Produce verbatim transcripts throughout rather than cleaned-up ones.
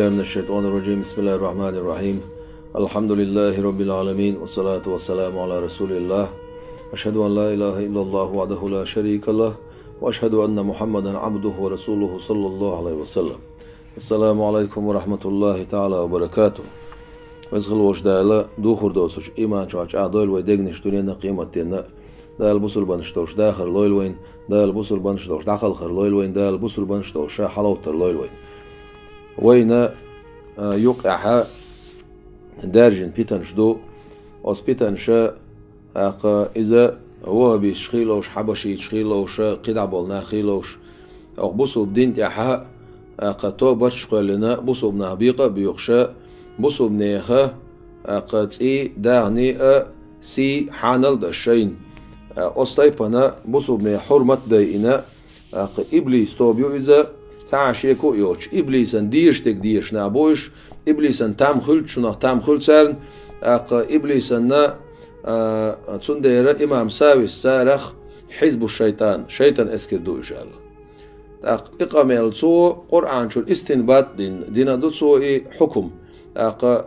من الشيطان الرجيم. بسم الله الرحمن الرحيم. الحمد لله رب العالمين، والصلاة والسلام على رسول الله. أشهد أن لا إله إلا الله وحده لا شريك له، وأشهد أن محمدا عبده ورسوله، صلى الله عليه وسلم. السلام عليكم ورحمة الله تعالى وبركاته. Веза хилла волчу Дала духур доцучу иман чохь чӀагӀдойла вай дегнаш дуьненна а, къематденна а. Дала бусурбанаш долуш дахар лойла вайна, Дала бусурбанаш долуш дӀакхалхар лойла вайна, Дала бусурбанаш долуш ша хьалховттар лойла вайна. Вайна, а, юкъехь даьржина питанаш ду. Оцу питанаша, тӀаккха иза ваххабисташ хилла уьш, хьабашиташ хилла уьш, кхидӀа болу нах хилла уьш. Оха бусурба дин тӀехь, тӀаккха тобанаш кхоьллина, бусурба нах бекъа а боьхуша, бусурба неха, тӀаккха цӀий, дагӀний а, сий, хьанал а даш шайна. Оцу тайпана бусурба нехан хьурмат а дайина, тӀаккха иблис тоба ю иза, цхьа а шеко а йоцуш, иблисан дезаш дерг дезаш нах бу уьш, иблисан там хуьлу, шунах там хуьлу царна, тӀаккха иблисанна, а, цундела имам Савис царах хьизбу шайтан, шайтан эскар ду уьш аьлла. ТӀаккха и къамел цо Къуръан чуьра истинбат а дина, дина ду цо и хьукум. ТӀаккха,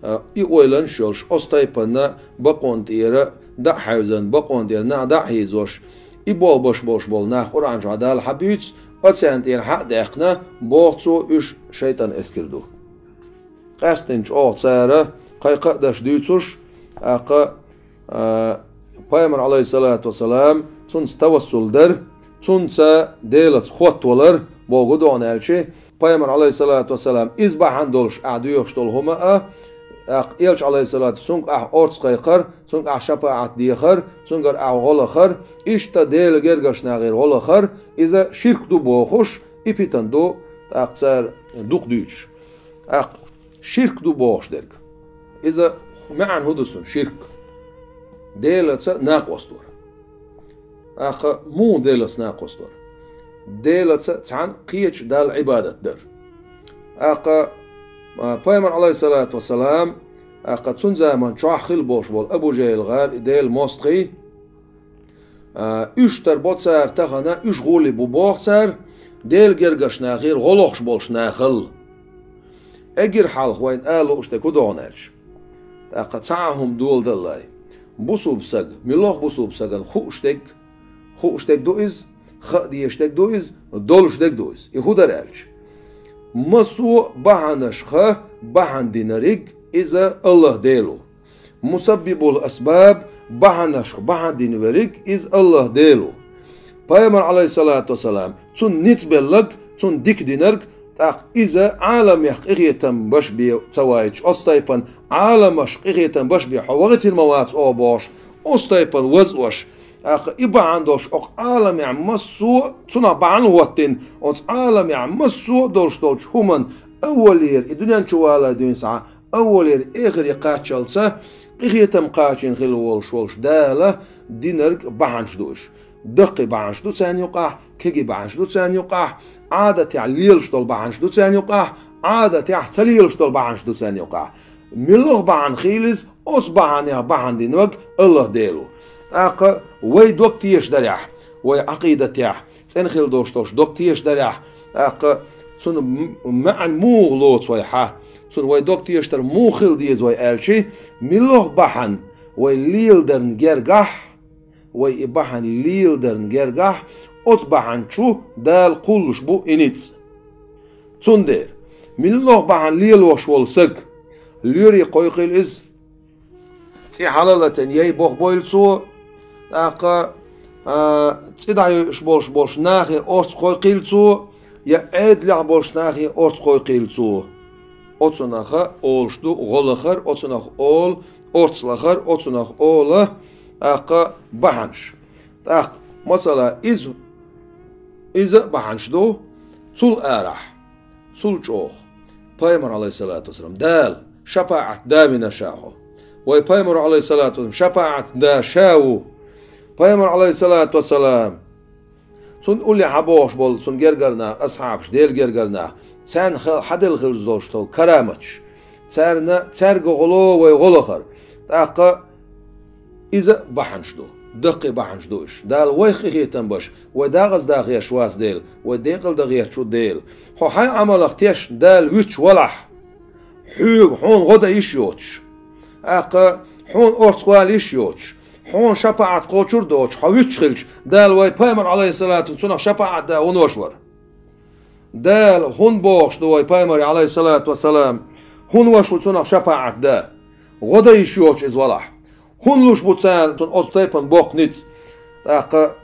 а, и ойланаш йолуш, оцу тайпана бакъонна тӀера дӀа а хьаьвзина, бакъонна тӀера нах дӀа а хьийзош, и болх беш болуш болу нах Къуръан чохь Дала хьабуьйцу, оцарна тӀера хьа а даьккхина, боху цо, уьш шайтан эскар ду. Къаьсттина чӀогӀа цара кхайкха а даш дуьйцуш, тӀаккха, а, пайхамар, Ӏалайхиссалату вассалам, цунца тавассул дара, цунца Делаца хоттавалар, боху догӀна аьлча, пайхамар, Ӏалайхиссалату вассалам, иза бахьана долуш ахь доьхуш долу хӀума а, тӀаккха элча, Ӏалайхиссалату, цуьнга ахь орца кхайкхар, цуьнга ахь шапаӀат дехар, цуьнгара ахь гӀо лахар, иштта Делан гергарчу нахера гӀо лахар, иза ширк ду бохуш, и питана ду, тӀаккха цара дукха дуьйцуш. ТӀаккха ширк ду бохуш дерг. Иза маьӀна хӀун ду цуьнан, ширк? Делаца накъостор. ТӀаккха муха Делаца накъостор? Делаца цхьаьна кхечу Далла Ӏибадат дар. ТӀаккха, а, пайхамар, Ӏалайхиссалату вассалам, тӀаккха цуьнан заман чохь хилла болуш болу Абу ЖахӀил гӀар, и Делан мостагӀий, а, уьш тар бо цара тахана, уьш гӀоле бу боху цара, Делан гергарчу нахера гӀо лохуш болуш нахал. Эггара хьалха вайна ала лууш дерг хӀун догӀна аьлча? ТӀаккха цхьа а хӀума доладаллай. Бусурба саг, муьлхха бусурба сагана хууш дерг, хууш дерг ду иза, хаа дезаш дерг ду иза, долуш дерг ду иза. И хӀун дара аьлча? Массо а бахьанашха бахьана динарг иза АллахӀ Дела ву. Мусаббибул асбаб, бахьанашха бахьана дина верг, иза АллахӀ Дела ву. Пайхамар, Ӏалайхиссалату вассалам, цунна ницкъ белларг, цунна дика динарг, тӀаккха иза Ӏаламех къинхетам беш бен ца вайташ, оцу тайпана Ӏаламашка къинхетам беш бен хьо вахийтина ма вац оха бохуш, оцу тайпана вазъеш, тӀаккха и бахьана долуш, окху Ӏаламехь массо а цунах бахьана хӀоттийна, оцу Ӏаламехь массо а долуш долчу хӀуманна, аввалера и дуьнен чу валале дуьйна схьа, аввалера эхаре кхаччалца, къинхетам кхачийна хилла волуш волчу Дала динарг бахьанаш ду уьш. Даккхий бахьанаш ду царна юкъахь, кегий бахьанаш ду царна юкъахь, Ӏадатехь лелаш долу бахьанаш ду царна юкъахь, Ӏадатехь ца лелаш долу бахьанаш ду царна юкъахь. Муьлха бахьана хийла иза, оцу бахьанех бахьана динарг АллахӀ Дела ву. ТӀаккха вай дог тешаш дарехь, вай Ӏакъидатехь, цӀена хила долуш долуш дог тешаш дарехь, тӀаккха цунна м-, маьӀна муха лоцу вай хьа? Цунна вай дог тешаш дар муха хила деза вай аьлча, муьлха бахьана вай леладарна гергахь, вай и бахьана леладарна гергахь, оцу бахьана чу Дала кхуллуш бу и ницкъ. Цундела, муьлха бахьана лелош волу саг, лоьре кхойкхийла иза, цӀе хьала а латийна, яй бохбойла цо, тӀаккха, а, цӀе дӀайойуш болуш болчу нахе орца кхойкхийла цо, я Ӏедалехь болчу нахе орца кхойкхийла цо. Оцунах олуш ду гӀо лахар, оцунах олу орца лахар, оцунах олу, тӀаккха, бахьанаш. ТӀаккха, масала, иза, иза а бахьанаш ду, цул арахь, цул чӀогӀа. Пайхамар, Ӏалайхиссалату вассалам, Дала шапаӀат да вина ша хьо. Вай Пайхамар, Ӏалайхиссалату вассалам, шапаӀат да ша ву. Пайхамар, Ӏалайхиссалату вассалам, цунна уллехь хьабохуш болу, цунна гергара нах, асхьабаш, Делан гергара нах, царна хел-, хьаделла хилла долуш долу караматаш, царна, цаьрга гӀоло вай гӀо лахар. ТӀаккха иза а бахьанаш ду. Даккхий бахьанаш ду уьш. Дала вайх къинхетам беш, вай дагӀазда гӀерташ вац Дела, вай декъалда гӀерташ ву Дела. Хьо хьайн Ӏамалах тешна Дала вуьтуш валахь, хьоьга хьуна гӀо дан йиш йоцуш, тӀаккха хьуна орцах вала йиш йоцуш, хьуна шапаӀат кхочур а доцуш, хьо вуьтуш хилча, Дала вай пайхамар, Ӏалайхиссалату, цунах шапаӀат дан вуьтуш вар. Дала хӀунда бохуш ду вай пайхамаре, Ӏалайхиссалату вассалам, хӀунда вуьтуш ву цунах шапаӀат дан? ГӀо дан йиш йоцуш иза валахь. ХӀунда луш бу царна цунна оцу тайпана боккха ницкъ? ТӀаккха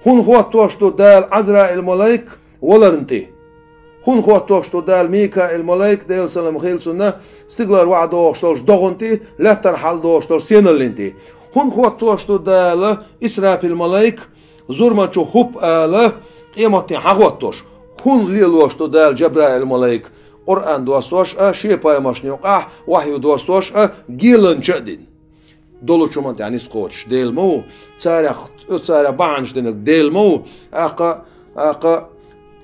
хӀунда хӀоттош ду Дала Ӏазраил-малайк валарна тӀе? ХӀунда хӀоттош ду Дала Микаил-малайк, Делан салам хила цунна, стигалара вахьа догӀуш долчу догӀанна тӀе, лаьттара хьалдогӀуш долчу сеналлина тӀе? ХӀунда хӀоттош ду Дала Исрапил-малайк, зурманчу хӀуп ала, къематдийнахь хӀоттош? ХӀунда лелош ду Дала Джабраил-малайк, Къуръан доссош а, шен пайхамаршна юкъахь вахьйу доссош а, геланча а дина? Долучу хӀуманна тӀехь ницкъ кхочуш Дела ма ву, царех, цу царех бахьанаш динарг Дела ма ву, тӀаккха, тӀаккха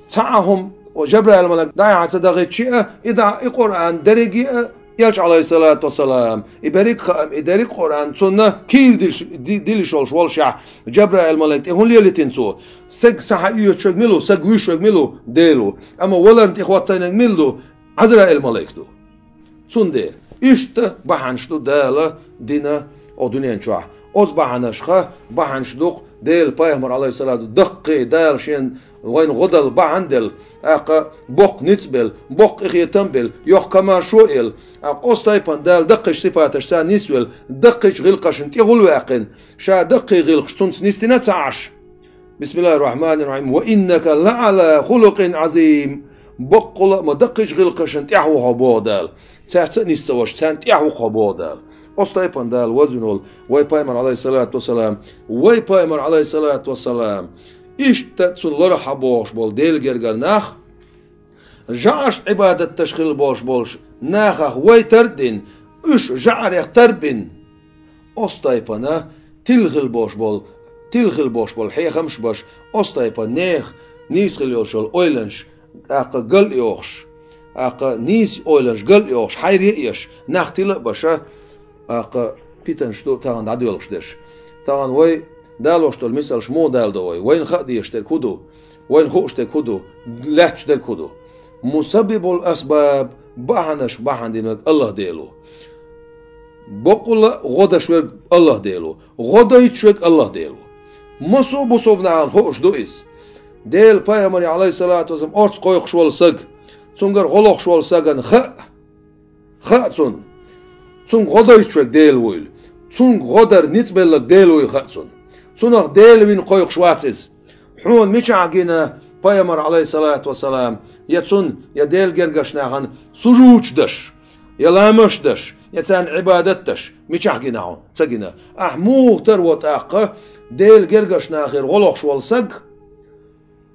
цхьа а хӀума Джабраил-малайк дӀаяхьа ца дахийтча а, и дӀа, и Къуръан дерриге а, Элча, Ӏалайхиссалату вассалам, и берриг а хаам, и дерриг а Къуръан цунна кийра дилш-, ди-, дилуш волуш волушехь, Джабраил-малайк тӀе хӀунда лелийтина цо? Саг схьаоьцуш верг мила ву, саг вуьйш верг мила ву? Дела ву. Амма валарна тӀе хӀоттийнарг мила ду? Ӏазраил-малайк ду. Цундела, иштта бахьанаш ду Дала дина оцу дуьнен чохь. Оцу бахьанашха бахьанаш ду-кх Делан пайхамар, Ӏалайхиссалату, даккхий Дала шен вайна гӀо дала бахьана делла, тӀаккха боккха ницкъ белла, боккха къинхетам белла, йоккха комаьршо а елла, тӀаккха оцу тайпана Дала даккхийчу сипаташца нисвелла, даккхийчу гӀиллакхашна тӀехула ваьккхина, ша даккхий гӀиллакхаш цунца нисдина ца Ӏаш. Бисмиллахир-рахманир-рахим. Ва иннака лаӀала хулукъин Ӏазим. Баккъала а ма даккхийчу гӀиллакхашна тӀехь ву хьо, боху Дала. Цаьрца а нис ца ваша, царна тӀехь ву-кх хьо, боху Дала. Оцу тайпана Дала вазвина волу вай пайхамар, Ӏалайхиссалату вассалам, вай пайхамар, Ӏалайхиссалату вассалам, иштта цунна ларахь бохуш болу Делан гергара нах, жӀарашна Ӏибадат деш хилла болуш болуш нахах вай тар а дина, уьш жӀарех тар а бина, оцу тайпана тилла хилла болуш болу, тилла хилла болуш болу хьехамаш а беш, оцу тайпана нехан нийса хилла йолуш йолу ойланаш тӀаккха гал а йохуш, тӀаккха нийса ойланаш гал а йохуш, хьайре а еш, нах тила а беша, тӀаккха питанаш ду тахана дӀадоьлхуш дерш. Тахана вай далош долу мисалш муха даладо вай? Вайна хаа дезаш дерг хӀун ду? Вайна хууш дерг хӀун ду? Лаьтташ дерг хӀун ду? Мусаббибул асбаб, бахьанаш бахьана дина верг АллахӀ Дела ву. Баккъала а гӀо деш верг АллахӀ Дела ву. ГӀо дойтуш верг АллахӀ Дела ву. Массо а бусалба нахана хууш ду иза. Делан пайхамаре, Ӏалайхиссалату вассалам, орца кхойкхуш волу саг, цуьнгара гӀо лохуш волу сагана хаа, хаа цунна, цуьнга гӀо дойтуш верг Дела вуйла, цуьнга гӀо дар ницкъ белларг Дела вуй хаа цунна. Цунах Дела вина кхойкхуш вац иза. Хьуна мичахь гина пайхамар, Ӏалайхиссалату вассалам, я цунна, я Делан гергарчу нахана сужудаш деш, я ламазаш деш, я царна Ӏибадат деш? Мичахь гина хьуна? Ца гина. Ахь муха тара во тӀаккха Делан гергарчу нахера гӀо лохуш волу саг?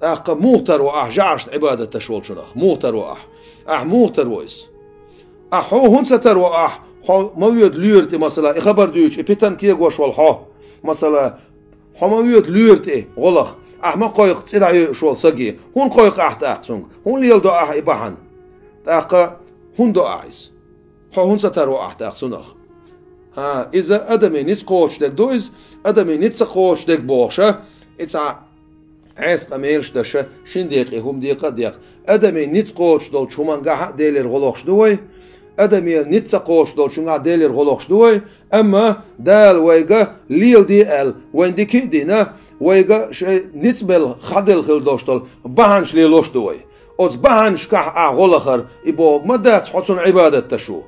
ТӀаккха муха тара во ахь жӀарашна Ӏибадат деш волчунах? Муха тара во ахь? Ахь муха тара во иза? Ахь хьо хӀунда ца тара во ахь? Хьо ма воьду лоьра тӀе, масала, и хабар дуьйцуш, и питана кегош волу хьо, масала, хьо ма воьду лоьра тӀе гӀо лаха, ахь ма кхойкху цӀе дӀайойуш волу саге. ХӀунда кхойкху ахь тӀаккха цуьнга? ХӀунда леладо ахь и бахьана? ТӀаккха хӀунда до ахь иза? Хьо хӀунда ца тара во ахь тӀаккха цунах? ХӀан, иза адамийн ницкъ кхочуш дерг ду иза, адамийн ницкъ ца кхочуш дерг бохуша, и цхьа Ӏеса къамелаш деш, шина декъе хӀума декъа а декъа. Адамийн ницкъ кхочуш долчу хӀумангахь а Делера гӀо лохуш ду вай, адамийн ницкъ ца кхочуш долчунгахь а Делера гӀо лохуш ду вай, амма Дала вайга леладе аьлла, вайна дика а дина, вайга шайн ницкъ белла, хьаделла хила долуш долу бахьанаш лелош а ду вай. Оцу бахьанашкахь ахь гӀо лахара, и бохург ма дац хьо цунна Ӏибадат деш ву.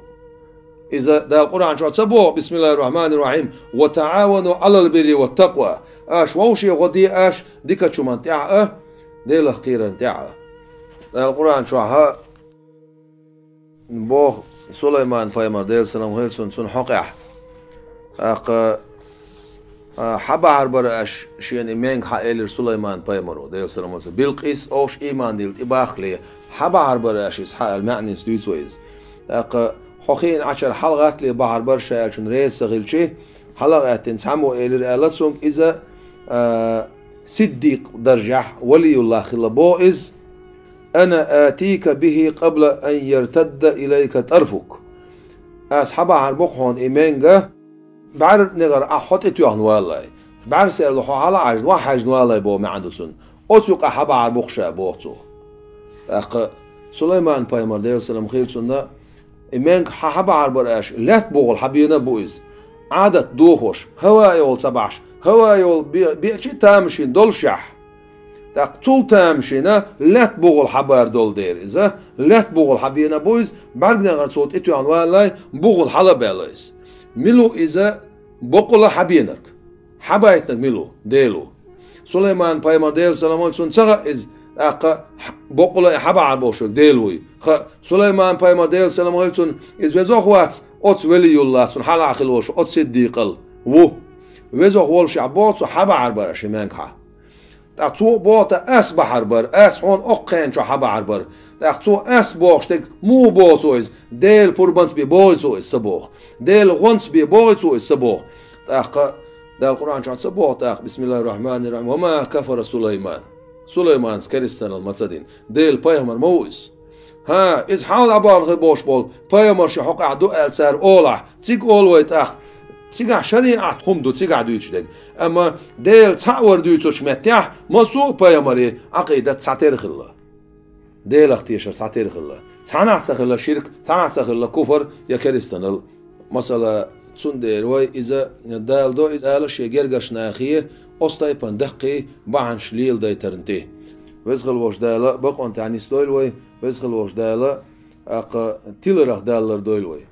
Иза Дала Къуръан чохь ца боху: «Бисмиллахир-рахманир-рахим. Ва таӀавану Ӏалал бирри ват такъва». Аша вовшийн гӀо де аша дикачу хӀуманна тӀехь а, Делах кхерарна тӀехь а. Дала Къуръан чохь боху Сулайман пайхамар, Делан салам хуьлда цунна, цунна хьокъехь. ТӀаккха, а, хьан бахьар бара аша шена и менга хьаэлира Сулайман пайхамаро, Делан салам хуьлда цунна? Билкъис овш ийман дилла тӀебаххале, хьан бахьар бара аша иза хьан аьлла, маьӀнинца дуьйцу вай иза. ТӀаккха хьо хиъна Ӏачара хьалагӀаттале бахьар бара ша аьллачунна реза ца хилчи, хьалагӀаьттина цхьаммо элира аьлла цуьнга иза, а, сиддикъ даржехь валиюллахь хилла боху иза. «Ана атика бихи къабла ан яртадда илайка тарфук». Ас хьан бахьар бу-кх хьуна и менга, бӀаьрнегӀар ахь хьо тӀетоьхна валлалц. БӀарсерла хьо хьала Ӏаьржа, вахь хьаьжна валай боху маьӀна ду цунна. Оцу юкъа хьабахьар бу-кх ша, боху цо. ТӀаккха Сулайман-пайхамар, Делан салам хир цунна, и маьнга хьа-, хьабахьар бара аьлча, лаьтта бухал хьабена а бу иза. Ӏадат дохош, хӀаваъ йолу ца бахьаш, хӀаваъ йолу бе-, бечи тамашийна долушехь. ТӀаккха цул тамашийна лаьтта бухал хьабар долу дера иза, лаьтта бухал хьабена а бу иза, бӀаьргнегӀар цо тӀетоьхна валалай, бухал хьала а баьлла иза. Мила ву иза боккъала хьабенарг? Хьабайтинарг мила ву? Дела ву. Сулайман-пайхамар, Делан салам хир цунна, ца хаьа иза, тӀаккха хьа-, боккъала и хьабахьар болуш верг Дела вуй. Хаьа, Сулайман-пайхамар, Делан салам хир цунна, иза везох вац оцу Велиюллах, цунна хьалха хилла волуш, оцу Сиддикъал ву. Везох волушехь, боху цо, хьабахьар бара ши маьнга хьа. ТӀаккха цо а боху, тӀаккха ас бахьар бара, ас хьуна окху хенан чохь хьабахьар бара. ТӀаккха цо ас бохуш дерг муха боху цо иза? Делан пурбанца бен бохий цо иза, ца боху. Делан гӀонца бен бохий цо иза, ца боху. ТӀаккха Дала Къуръан чохь ца боху тӀаккха, бисмиллахир-рахманир-рахим, «Ва ма кафара Сулайман». Сулайманца керстанал ма ца дина. Делан пайхамар ма ву иза. ХӀа, иза хьалха дӀабахна хир болуш болу пайхамарш хьокъехь ду аьлла цара олахь, цига олу вай тӀаккха. Цигахь шариӀат хӀума ду, цигахь дуьйцуш дерг. Амма Дела цхьаъ вар дуьйцучу меттехь, массо а пайхамарийн Ӏакъидат цхьатерра хилла. Делах тешар цхьатерра хилла. Цхьанахь ца хилла ширк, цхьанахь ца хилла куфар я керстанал. Масала, цундела вай иза Дала до иза ала шен гергарчу нахе, оцу тайпана даккхий бахьанаш леладайтарна тӀе. Веза хила волчу Дала бакъонан тӀехь нисдойла вай, Веза хила волчу Дала, тӀаккха, тиларх Дала лардойла вай.